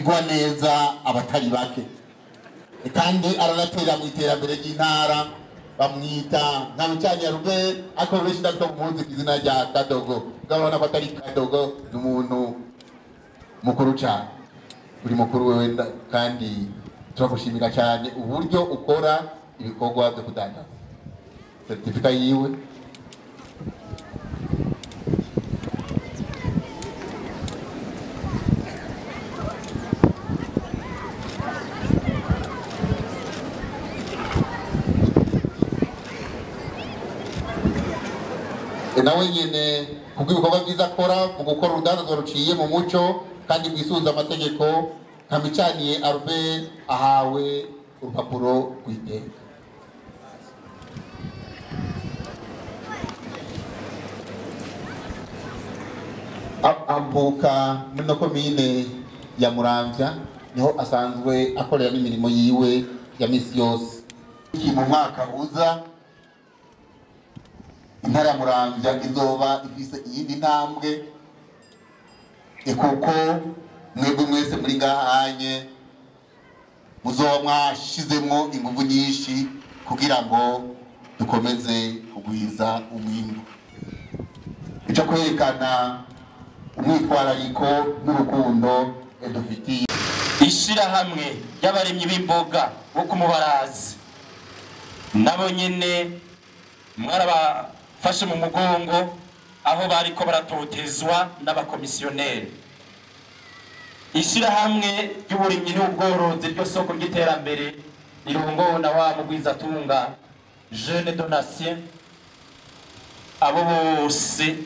Igwa neza abatari bake kandi aranatera mu iterambere ry'intara. Bamwita Nkamicaniye Albert, ariko benshi ndabwo muzi ku izina rya Kadogo. Urabona ko atari Kadogo, ni umuntu mukuru cyane, uri mukuru wewe, kandi turagushimira cyane uburyo ukora ibikorwa byo kudandaza. Certificat yiwe. Nawe nyene kubw'ibikorwa byiza akora mu gukora urudandazwa ruciye mu muco kandi rwisunze amategeko, Nkamicaniye Albert ahawe urupapuro rw'iteka. Avuka muri no komine ya Muramvya, niho asanzwe akorera n'imirimo yiwe ya misi yose. Mu mwaka uza intara ya Muramvya izoba ifise iyindi ntambwe, kuko mwebwe mwese muri ngahanye muzoba mwashizemwo inguvu nyinshi kugira ngo dukomeze kugwiza umwimbu. Ico kwerekana umwitwarariko n'urukundo dufitiye Ishirahamwe ry'abarimyi b'imboga bo ku Mubarazi, nabo nyene mwarabafashe mu mugongo aho bariko baratotezwa n'abakomisiyoneri. Ishirahamwe ry'uburimyi n'ubworozi ryo soko ry'iterambere rirongowe na wa mugwizatunga Jeune Donatien, abo bose.